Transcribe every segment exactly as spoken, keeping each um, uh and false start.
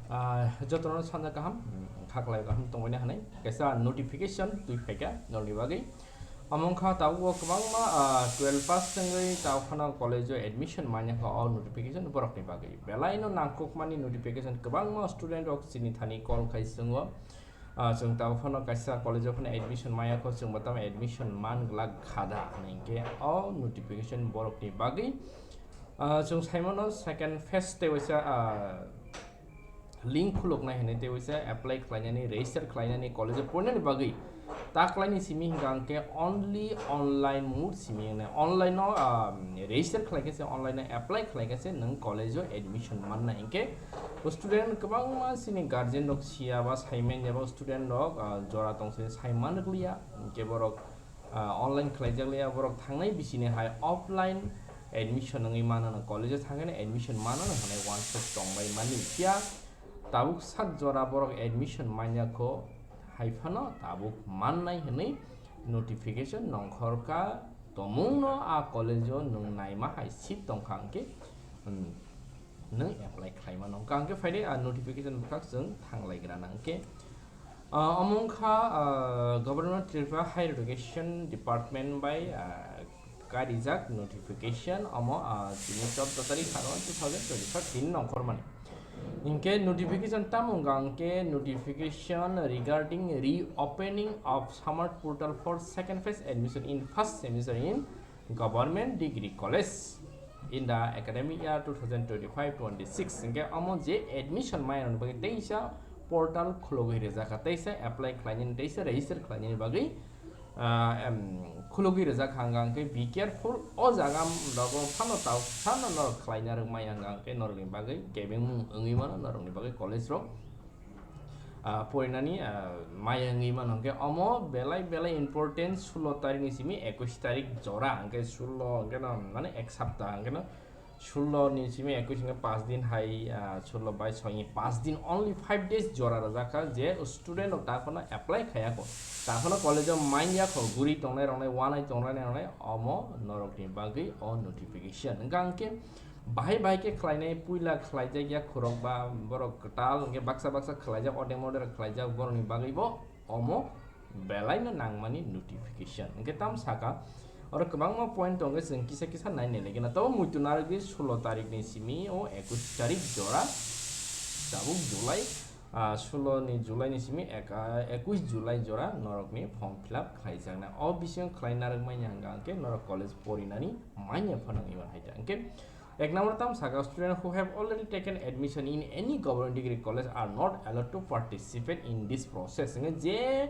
Ah, jotono sanja kaham, mm, khaklai kaham tongmani hanai kaisa notification twi phaikha norokni bagwi. Omo wngkha tabuk o kwbangma, ah, twelve pass wngwi tabuk phano college o admission manya kha o notification borokni bagwi. Belaino nangkukmani notification kwbangma student rok chini thani call khai swngo. Ah, chwng tabuk phano kaisa college o phano admission maya kho, chwng bo tamo admission man glak kha da hwnwi hinkhe o notification borokni bagwi. Ah, chwng saimano second phase tei waisa, ah, link khuluknai hinwi tei waisa apply khlainani, register khlainani, college o porinani bagwi taklaini simi hinkha hinkhe only online mode simi hinwi online no, ah, register khlaikhe se, online no apply khlaikhe se nwng college o admission mannai hinkhe student kwbangma chini guardian rok siya ba saimanya ba student rok, ah, jora tong sini saiman rwkliya hinkhe borok ah, online khlaijak liya, borok thangnai bisini hai offline admission wngwi mano, college o thangwi admission mano hwnwi uansuk tongbai mani. Phiya tabuk sak jora borok admission manya kho, hai phano tabuk mannai hwnwi notification nongkhorkha, tomungno a college o nwng naima hai seat tongkha hwnkhe, hmm, nwng apply khlai mano. Hwnkha hwnkhe phaidi a notification bwkhak chwng thanglaigra na hwnkhe. Ah, omo wngkha, ah, Government Tripura Higher Education Department bai, ah, karijak notification omo, ah, tini chordo tarik haro two thousand twenty-five tin nongkhormani. Hinkhe notification tamo wngkha hinkhe notification regarding reopening of summer portal for second phase admission in first semester in Government Degree College in the academic year two thousand twenty-five twenty-six. Hinkhe omo je admission maya rokni bagwi teisa portal khulogwi rijak kha, teisa apply khlainani, teisa register khlainani bagwi, ah, em, khulogwi rijak kha. Hwnkha hinkhe be careful, o jaga rogo phano tao phano norok khlaina rwk maya hwnkha hinkhe norokni bagwi kebengmung wngwi mano, norokni bagwi college rok ah, porinani, ah, maya wngwi mano. Hwnkhe omo belai belai important, sulo tarikni simi ekush tarik jora, hwnkhe sulo hwnkhe no, mane, ek sapta, hwnkhe no sulo ni simi ekush hwnkhe panch din hai, ah, sulo bai soi, panch din, only five days jora rwjak kha, je student rok ta phano apply khaya kho, ta phano college o manya kho, guri tongnai roknai, wanai tongnai roknai, omo norokni bagwi o notification. Hwnkha hwnkhe, bahai bahai khe khlainai, puila khlaijak ya khorok ba borok kwtal, hwnkhe baksa baksa khlaijak, order model khlaijak, borokni bagwi bo omo belaino nangmani notification. Hwnkhe tam saka, oro kwbangma point tongo, chwng kisa kisa nai nai lagina. Tabo muitu narwgwi sulo tarikni simi o ekush tarik jora, tabuk July, ah, sulo ni July ni simi ek-, ah, ekush July jora norokni form fill up khlaijaknai. O bisingo khlai narwk manya hwnkha hwnkhe norok college porinani manya phano wngwi man hai ta. Hwnkhe ek number tam saka, student who have already taken admission in any government degree college are not allowed to participate in this process. Hwnkhe je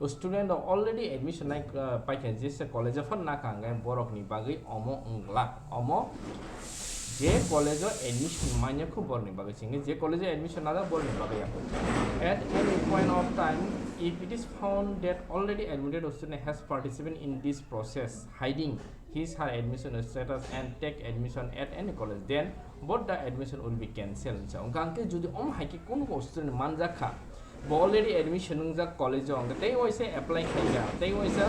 student rok already admission nai, uh, paikha, jesa college o phano nakha, hwnkhe borokni bagwi omo wngla, omo je college o admission manya kho borokni bagwi, singni je college o admission najak borokni bagwi ya. At any point of time, if it is found that already admitted student has participated in this process, hiding his her admission status and take admission at any college, then both the admission will be cancelled. Hwnkha hwnkhe jodi omo hai khe kunu bo student manjak kha, bo already admission wngjak college o, hwnkhe tei waisa apply khaikha, tei waisa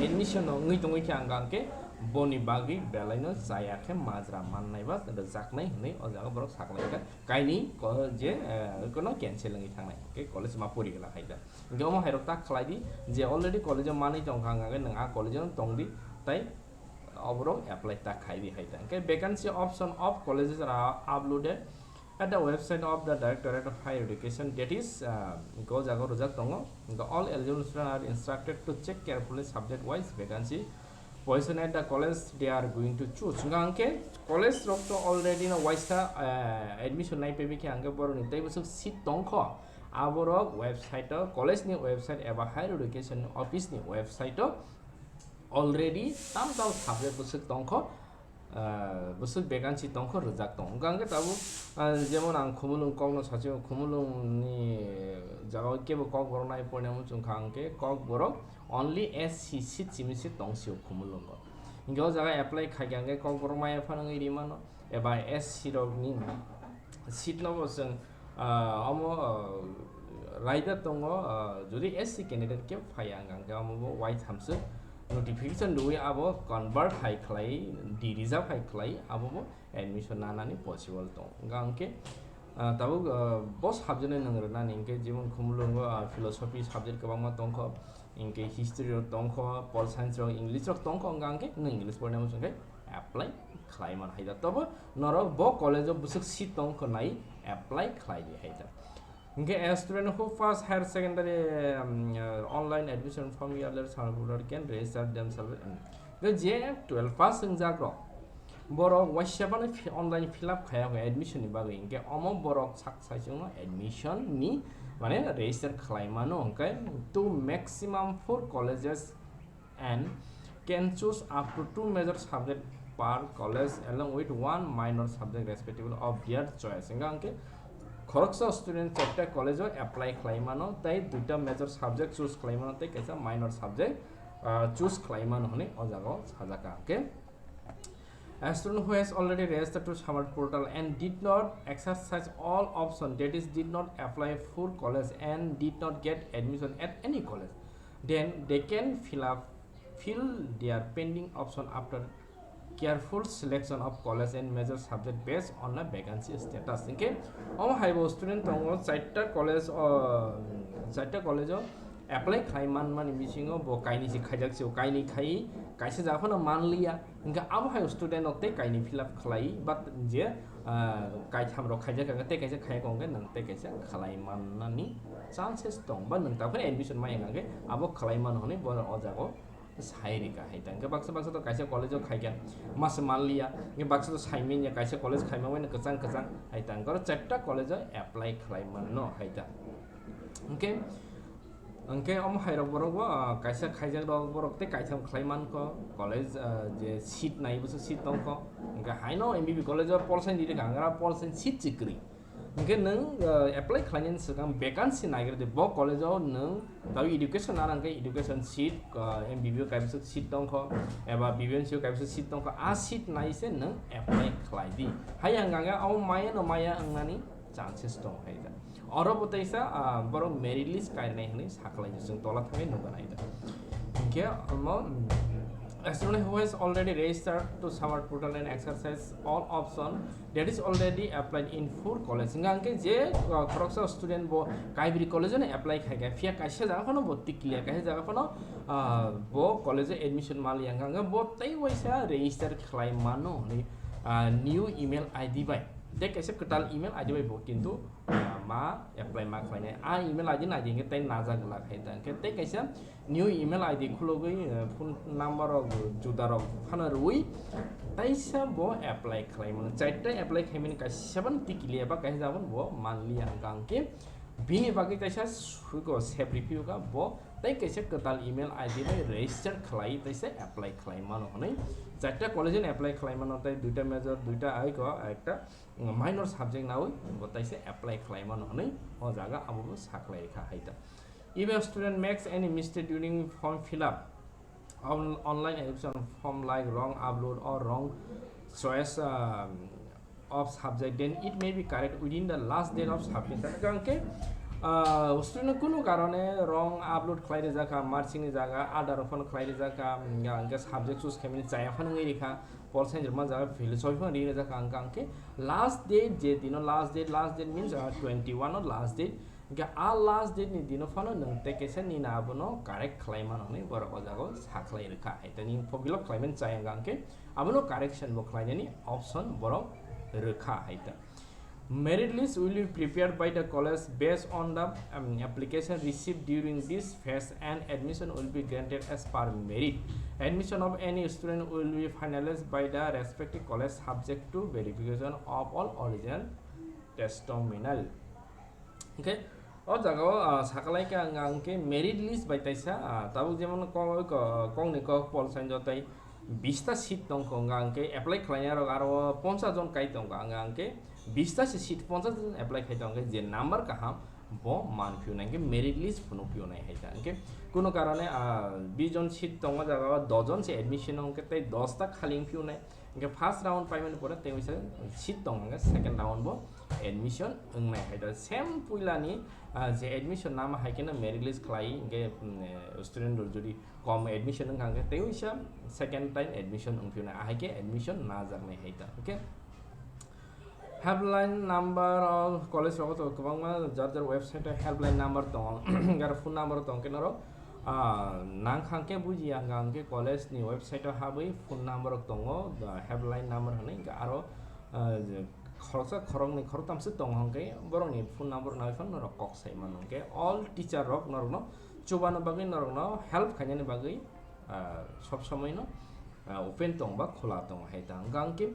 admission no wngwi tongwi kha, hwnkha hwnkhe boni bagwi belaino chaya khe majra mannai ba rwjaknai hwnwi o jaga borok saklaikha. Kainwi ko-, je, eh, kono cancel wngwi thangnai, hwnkhe college ma pori glak hai da. Hwnkhe omo hai rok ta khlai di, je already college o manwi tongkha, hwnkha hwnkhe nwng a college o tong di, tai oborok apply ta khai di hai ta. Hwnkhe vacancy option of colleges are uploaded at the website of the Directorate of Higher Education, that is, ah, hwnkhe o jaga o rwjak tongo. Hwnkhe all eligible students are instructed to check carefully subject wise vacancy position at the college they are going to choose. Hwnkha hwnkhe college rok to already no waisa, ah, admission nai paibi khe hwnkhe borokni tei bwswk seat tongkho, aborok website o, college ni website eba higher education office ni website o already tam tam subject bwswk tongkho, ah, bwswk vacancy tongkho rwjak tong. Hwnkha hwnkhe tabuk, ah, jemon ang Khumulwng kokno sachi, Khumulwng ni jaga o kebo Kokborok nai porinai muchung kha hwnkhe Kokborok only S C seat simi se tong sio Khumulwng o. Hwnkhe o jaga apply khaikha hwnkhe Kokborok maya phano wngwi rimano, eba S C rok ni seat no bo chwng, ah, omo, ah, raida tongo, ah, jodi S C candidate khe phaiya hwnkha hwnkhe omo bo waithamswk notification rwui abo convert hai khlai, de-reserve hai khlai abo bo admission nanani possible tong. Hwnkha hwnkhe Ah, tabuk, ah, bo subject no nwng rwnani hinkhe jemon khumulungo, ah, philosophy subject kwbangma tongkho, hinkhe history rok tongkho, pol science rok, English rok tongkho, wngkha hinkhe nwng English porina muchung khe apply khlai man hai da. Tobo norok bo college o bwswk seat tongkho nai apply khlai di hai da. Hinkhe a student who pass higher secondary, um, uh, online admission form yearly can register themselves, um, Hwnkhe je twelve pass wngjak rok, borok waisa phano fi-, online fill up khaiya kho admission ni bagwi, hwnkhe omo borok sak sai chwngno admission ni, mane, register khlai mano, hwnkhe to maximum four colleges and can choose up to two major subject per college along with one minor subject respectively of their choice. Hwnkhe, hwnkhe khoroksa student charta college o apply khlai mano tei duita major subject choose khlai mano tei kaisa minor subject, ah, choose khlai mano hwnwi o jaga o sajak kha. Hwnkhe, a student who has already registered to Samarth portal and did not exercise all option, that is, did not apply for college and did not get admission at any college, then they can fill up, fill their pending option after careful selection of college and major subject based on a vacancy status. Hwnkhe omo hai bo student tongo, charta college o, charta college o apply khlai man mani bisingo bo kainwi se khaijak se, kainwi khai kaisa jaga phano man liya, hwnkhe abo hai student rok tei kainwi fill up khlai, but je, ah, kaitham rok khaijak kha, tei kaisa khai kha, hwnkhe nwng tei kaisa khlai mannani chances tong, ba nwng tabukhe admission mai hwnkhe abo khlai mano hwnwi bo o jaga o sai rika hai ta. Hwnkhe baksa baksa to kaisa college o khaikha, masa man liya, hwnkhe baksa to sai manya kaisa college khaima bai no kwchang kwchang hai ta. Hwnkhe oro charta college o apply khlai mano hai ta. Hwnkhe, hwnkhe omo hai rok borok bo, ah, kaisa khaijak rok borok tei kaitham khlai man kho college, ah, je seat nai bwswk seat tong kho. Hwnkhe haino M B B college o pol science di rikha, hwnkhe pol science seat se kwrwi. Hwnkhe nwng, ah, apply khlainani swkang vacancy naigra di. Bo college o nwng tei education nana hwnkhe education seat, ah, M B B o kaibwswk seat tongkho, eba B B M C o kaibwswk seat tongkho, a seat nai se nwng apply khlai di. Hai hwnkha hwnkhe abo maya no maya wngnani chances tong hai da. Oro bo teisa, ah, borok merit list kainai hwnwi sakhlai chwng tola thangwi nukha nai da. Hwnkhe omo, mm, a student who has already registered to Samarth portal and exercise all option that is already applied in four college. Hwnkha hwnkhe je, ah, khoroksa student bo kaibri college-o no apply khai kha, phiya kaisa jaga phano bo tikliya, kaisa jaga phano, ah, bo college-o admission maliya, hwnkha hwnkhe bo tei waisa register khlai mano hwnwi, ah, new email I D bai, tei kaisa kwtal email I D bai bo kintu, ah, ma apply ma khlainai. A email I D nai di hwnkhe tei najak glak hai ta, hwnkhe tei kaisa new email I D khulogwi, eh, phone number rok juda rok phano rwui taisa bo apply khlai mano. Chaita apply khaimani kaisa ban tikili eba kaisa jabon bo manliya hwnkha hwnkhe bini bagwi taisa sugo sep riphiuka bo tei kaisa kwtal email I D bai register khlai taisa apply khlai mano hwnwi. Chaita college ni apply khlai mano tei duita major, duita aiko ekta minor subject nawi bo taisa apply khlai mano hwnwi o jaga abo bo sakhlai kha hai ta. If a student makes any mistake during form fill up, on online admission form like wrong upload or wrong choice, um, of subject, then it may be correct within the last date of submission. Hwnkhe, uh, student kunu karone wrong upload khlai rijak kha, marks ni jaga other phano khlai rijak kha, hwnkhe subject choose khaimani chaya phano wngwi rikha, pol science rwma jaga philosophy phano ri rijak kha, hwnkhe last date je dino last date, last date means, uh, twenty-one o last date. Hwnkhe a last date ni dino phano nwng tei kaisa nini abono correct khlai mano hwnwi borok o jaga o sakhlai rwkha hai ta. Nini form fill up khlaimani chaya hwnkha hwnkhe abono correction bo khlainani option borok rwkha hai ta. Merit list will be prepared by the college based on the, um, application received during this phase and admission will be granted as per merit. Admission of any student will be finalized by the respective college subject to verification of all original testimonial. Hwnkhe o jaga o, ah, sakalaikha ang, ang khe merit list bai taisa, ah, tabuk jemon kok, kok, kokni kok pol science o tei bista seat tongkha, ang khe apply khlainai rok aro ponchas jon kai tongkha, ang, ang khe bista se seat ponchas jon apply khai tongkha, je number kaham bo manphio nai, hwnkhe merit list phunukphio nai hai ta. Hwnkhe kuno karone, ah, bis jon seat tongma jaga o dos jon se admission o, hwnkhe tei dos ta khali wngphio nai. Hwnkhe first round paimani pore tei waisa seat tong hwnkhe second round bo admission wngnai hai da. Same puilani, ah, je admission nama hai kheno merit list khlai hwnkhe, mm, eh, student rok jodi kom admission wngkha hwnkhe tei waisa second time admission wngphio nai, ahai khe admission najaknai hai da. Hwnkhe Helpline number o college rogo to kwbangma jar jar website o helpline number tongo, aro phone number tongo khe norok, ah, nang khang khe buji ya hwnkha hwnkhe college ni website o habwi phone number rok tongo, ah, helpline number hwnwi hwnkhe aro, ah, je khoroksa khoroknwi khoroktamswk tongo hwnkhe borokni phone number nai phano norok kok sai mano hwnkhe all teacher rok norokno chubana bagwi norokno help khainani bagwi, ah, sob somoino ah, open tong ba khula tong hai ta. Hwnkha hwnkhe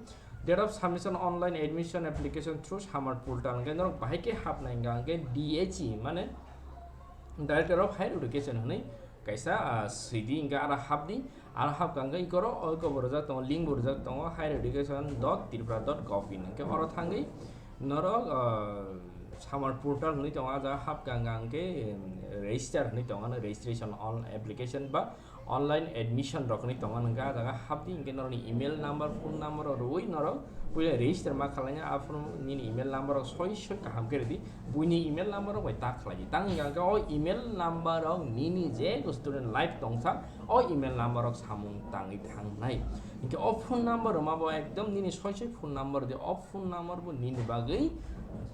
date of submission online admission application through summer portal hwnkhe norok bahai khe hapnai hwnkha hwnkhe D H E mane Director of Higher Education hwnwi kaisa, ah, swidi hwnkhe aro hapdi, aro hapkha hwnkhe ikoro oiko bo rijak tongo, link bo rijak tongo higher education dot tripura dot gov in hwnkhe oro thangwi norok, ah, summer portal hwnwi tongo, ah jaga hapkha hwnkha hwnkhe, em, register hwnwi tongo, ano registration on application ba online admission rok hwnwi tongo, nokha ah jaga hapdi hwnkhe norokni email number, phone number rok rwui norok puila register ma khlaina, aphuru nini email number rok soi soi kaham khe rwdi, buini email number rok bai ta khlai di. Tang hwnkha hwnkhe o email number rok nini je student life tongsa o email number rok samung tangwi thangnai. Hwnkhe o phone number rwma bo ekdom nini soi soi phone number di, o phone number bo nini bagwi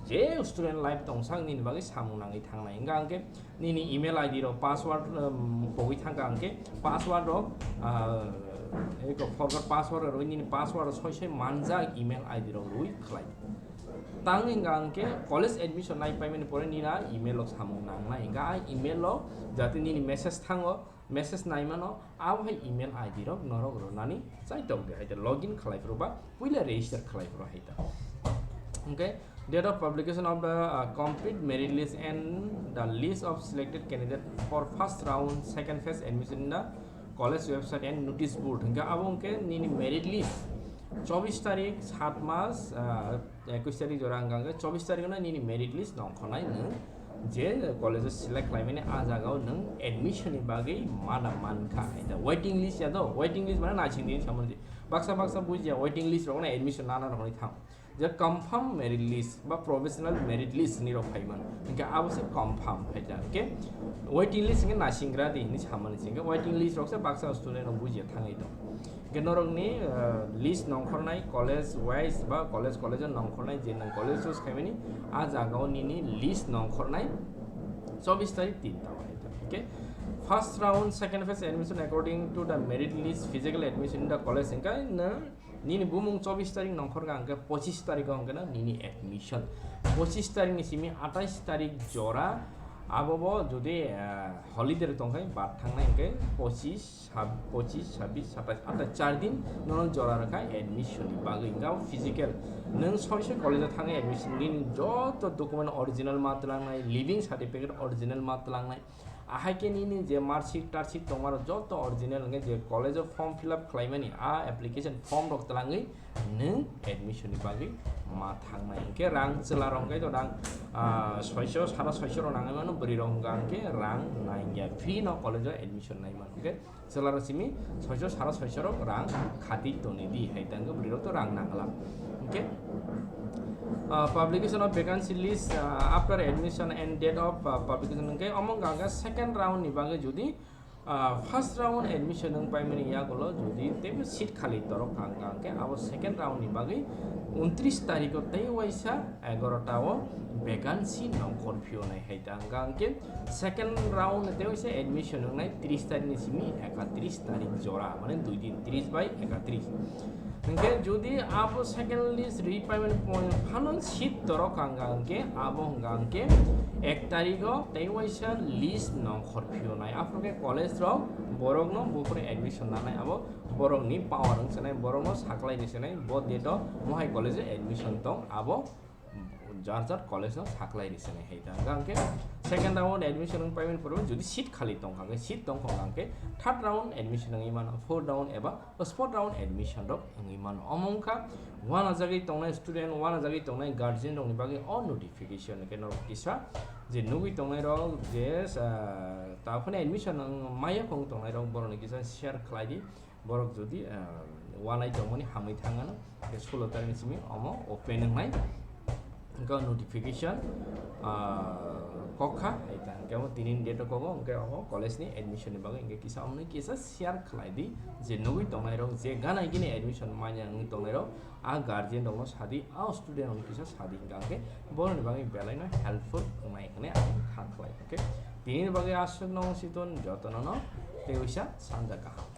je student life tongsa nini bagwi samung nangwi thangnai. Hwnkha hwnkhe nini email I D rok password, um, pogwi thangkha hwnkhe password rok, ah, eko forgot password rok nini password rok soi soi manjak email I D rok rwi khlai. Tang hwnkha hwnkhe college admission nai paimani pore nini a email rok samung nangnai. Hwnkha a email rok jate nini message thango, message naimano, abo hai email I D rok norok rwnani chai tong di hai ta, login khlai phuru ba puila register khlai phuru hai ta. Hwnkhe date of publication of the, uh, complete merit list and the list of selected candidate for first round second phase admission in the college website and notice board. Hwnkhe abo hwnkhe nini merit list chobbish tarik, sat mas, uh, ekush tarik jora hwnkha hwnkhe chobbish tarik no nini merit list nongkhornai nwng je college o select khlaimani, ah jaga o nwng admission ni bagwi mana mankha hai ta. Waiting list ya do, waiting list mane naising di samani baksa baksa bujiya waiting list rok no admission nana rok ni thang. Je confirm merit list ba professional merit list ni rok phai mano. Hwnkhe abo se confirm hai ta. Hwnkhe waiting list hwnkhe naising gra di hinwi samani se. Hwnkhe waiting list rok se baksa student rok bujiya thangwi tong. Hwnkhe norokni, ah, list nongkhornai college wise ba college college o nongkhornai je nwng college choose khaimani, ah jaga o nini list nongkhornai chobbish tarik tin ta o hai ta. Hwnkhe first round second phase admission according to the merit list physical admission in the college hwnkhe nwng nini bumung chobbish tarik nongkhorkha hwnkhe pochis tarik o hwnkhe no nini admission. Pochis tarik ni simi atais tarik jora abo bo jodi, ah, holiday tongkhe bad thangnai hwnkhe pochis sab-, pochis, sabbish, satais, atais, char din nono jora rwkha admission ni bagwi. Hwnkhe abo physical nwng soi soi college o thangwi admission nini joto document original ma twlangnai, living certificate original ma twlangnai, ahai khe nini je marksheet tarksheet tongma rok joto original hwnkhe je college o form fill up khlaimani a application form rok twlangwi nwng admission ni bagwi ma thangnai. Hwnkhe rang chwla rok hwnkhe to rang, ah, soiso sara soiso rok nangwi mano, bwrwi rok hwnkha hwnkhe rang nangya, free no college o admission nai mano. Hwnkhe chwla rok simi soiso sara soiso rok rang khati toni di hai ta hwnkhe bwrwi rok to rang nangla. Hwnkhe, ah, publication of vacancy list, ah, after admission and date of, ah, publication hwnkhe omo hwnkha hwnkhe second round ni bagwi jodi ah, first round admission wng paimani yagulo jodi teibo seat khali torok kha hwnkha hwnkhe abo second round ni bagwi untris tarikh o tei waisa egarota o vacancy nongkhor phiyonai hai ta hwnkha hwnkhe second round tei waisa admission wngnai tris tarikh ni simi ekatris tarikh jora mane dui din tris bai ekatris. Hwnkhe jodi abo second list rwi paimani point phano seat torok hwnkha hwnkhe abo hwnkha hwnkhe ek tarikh o tei waisa list nongkhor phiyonai. Aphuru khe college rok borokno buphuru admission nanai, abo borokni power wng sanai, borokno saklai ni sanai, bo date o mohai college o admission tong abo jar jar college no saklai ri sanai hai ta. Hwnkha hwnkhe second round admission wng paimani pore jodi seat khali tongkha hwnkhe, seat tongkha hwnkhe third round admission wngwi mano, fourth round eba spot round admission rok wngwi mano. Omo wngkha uanajagwi tongnai student, uanajagwi tongnai guardian rokni bagwi o notification hwnkhe norok kisa je nugwi tongnai rok je, ah, taphano admission wng maya khong tongnai rok borokni kisa share khlai di. Borok jodi, ah, uanai tongmani hamwi thangano, hwnkhe sulo tarikh ni simi omo open wngnai. Hwnkhe o notification, ah, Kokha, ai ta hwnkhe omo tini ni date o kogo, hwnkhe omo college ni admission ni bagwi hwnkhe kisa omni kisa share khlai di, je nugwi tongnai rok, je gana gini admission manya wngwi tongnai rok, a guardian rok no sadi, a student rok no kisa sadi, hwnkhe borok ni bagwi belai no helpful wngnai hwnwi ang kha khlai. Okay, tini ni bagwi aswk no wngsi ton joto no no tei uisa sanja kaham.